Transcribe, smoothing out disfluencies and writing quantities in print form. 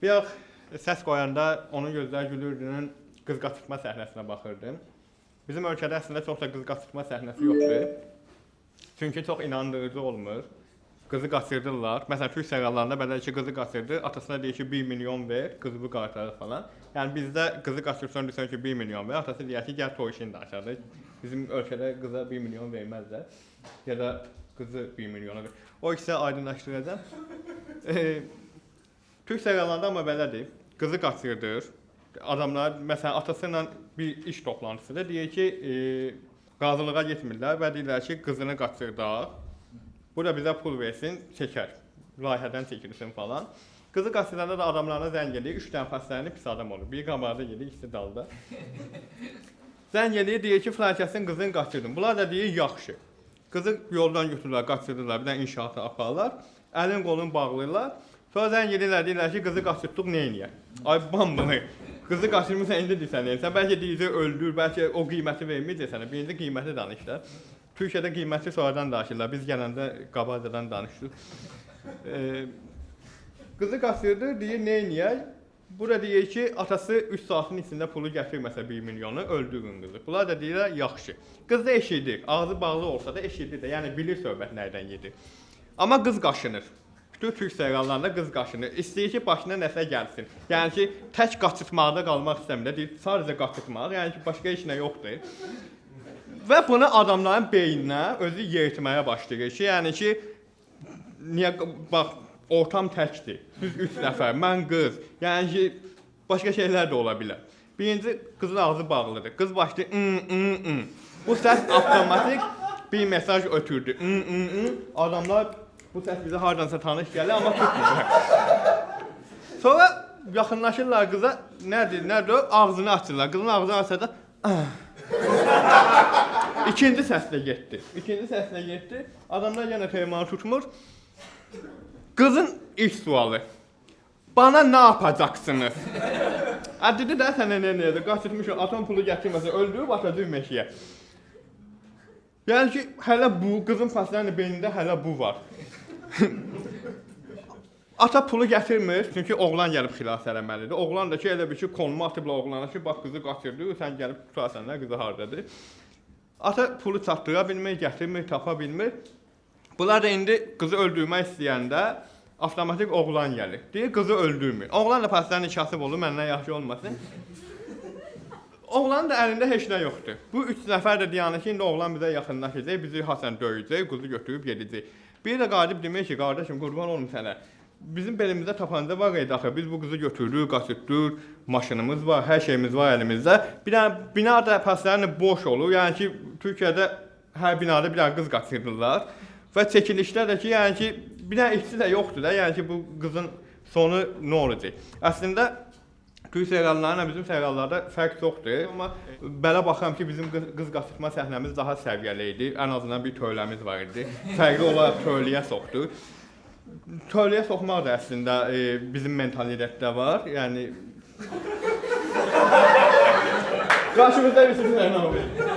Bir səs qoyanda onun gözləri gülürdünün qız qaçırtma səhnəsinə baxırdım. Bizim ölkədə əslində çox da qız qaçırtma səhnəsi yoxdur. Çünki çox inandırıcı olmur. Qızı qaçırdırlar. Məsələn, türk seriallarında belə ki, qızı qaçırdı, atasına deyir ki, 1 milyon ver, qızı qaytarır falan. Yəni bizdə qızı qaçırsan deyirsən ki, 1 milyon ver, atası deyir ki, gəl toy işini danışaq. Bizim ölkədə qıza 1 milyon verməzlər. Ya da qızı 1 milyona ver. O ikisi aydınlaşdıracağam. Türk seriallarında amma belədir. Qızı qaçırdır. Adamlar məsələn atası ilə bir iş toplantısında deyir ki, razılığa getmirlər və deyirlər ki, qızını qaçırdaq. Bu da bizə pul versin, çəkər. Layihədən çəkilsin falan. Qızı qaçıranda da adamlarına zəng eləyir. 3 dənə paslarını pis adam olur. Biri qabaqda gedir, ikisi dalda. Zəng eləyir, deyir ki, filan kəsin qızını qaçırdım. Bunlar da deyir, yaxşı. Qızı yoldan götürürlər, qaçırırlar, bir dənə inşaata aparırlar. Əlin qolunu bağlayırlar. Sonra zəng eləyirlər, deyirlər ki, qızı qaçırtdıq, nə eləyək? Ay bambını. Qızı qaçırmısan, indi deyirsən, neysən? Bəlkə deyəcək öldür, bəlkə o qiyməti verməyəcək sənə. Birinci qiyməti danış da. Türkiyədə qiyməti sonradan danışırlar. Biz gələndə qabaqcadan danışdıq. Qızı qaçırdı, deyir, nə eləyək? Bura deyir ki, atası 3 saatın içində pulu gətirməsə 1 milyonu, öldürün qızı. Bunlar da deyirlər, yaxşı. Qız da eşidir, ağzı bağlı olsa da eşidir də, yəni bilir söhbət nədən gedir. Amma qız qaşınır. Bütün türk seriallarında qız qaşınır. İstəyir ki, başına nəsə gəlsin. Yəni ki, tək qaçırtmaqda qalmaq istəmir. Deyir, sadəcə qaçırtmaq, yəni ki, başqa heç nə yoxdur. Və bunu adamların beyninə özü yeritməyə başlayır ki, yəni ki, niyə bax ortam təkdir. Siz 3 nəfər, mən qız. Yəni ki, başqa şeylər də ola bilər. Birinci qızın ağzı bağlıdır. Qız başlayır m m m. Bu səs avtomatik bir mesaj ötürdü. M m m. Adamlar bu səs bizə hardansa tanış gəlir, amma tutmur. Sonra yaxınlaşırlar qıza, nədir, nədir? Ağzını açırlar. Qızın ağzını açsa da İkinci səslə getdi. İkinci səslə getdi. Adamlar yenə peymanı tutmur. Qızın ilk sualı. Bana ne yapacaksınız? A dedi də sənə nə eləyəcək? Qaçırtmışam, atam pulu gətirməsə öldürüb atacaq meşəyə. Yəni ki, hələ bu qızın paslarının beynində hələ bu var. Ata pulu gətirmir, çünki oğlan gəlib xilas eləməlidir. Oğlan da ki, elə bil ki, konumu atıblar oğlana ki, bax qızı qaçırdı, sən gəlib tutarsan da qızı hardadır. Ata pulu çatdıra bilmir, gətirmir, tapa bilmir. Bunlar da indi qızı öldürmək istəyəndə avtomatik oğlan gəlir. Deyir, qızı öldürmür. Oğlan da paslarının kasıb olur, məndən yaxşı olmasın. Oğlanın da əlində heç nə yoxdur. Bu 3 nəfər də deyəndə ki, indi oğlan bizə yaxınlaşacaq, bizi hasan döyəcək, qızı götürüb gedəcək. Bir də qayıdıb demir ki, qardaşım qurban olum sənə. Bizim belimizdə tapanca var idi axı. Biz bu qızı götürdük, qaçırtdıq, maşınımız var, hər şeyimiz var əlimizdə. Bir dənə bina da paslarını boş olur. Yəni ki, Türkiyədə hər binada bir dənə qız qaçırdılar. Və çəkilişdə də ki, yəni ki, bir dənə işçi də yoxdur da. Yəni ki, bu qızın sonu nə olacaq? Əslində türk seriallarıyla bizim seriallarda fərq çoxdur, amma belə baxıram ki, bizim qız qaçırtma səhnəmiz daha səviyyəli idi. Ən azından bir tövləmiz var idi. Fərqli olaraq tövləyə soxdu. Tövləyə soxmaq da əslində bizim mentalitetdə var. Yəni qarşımızda bir sürü səhnə var.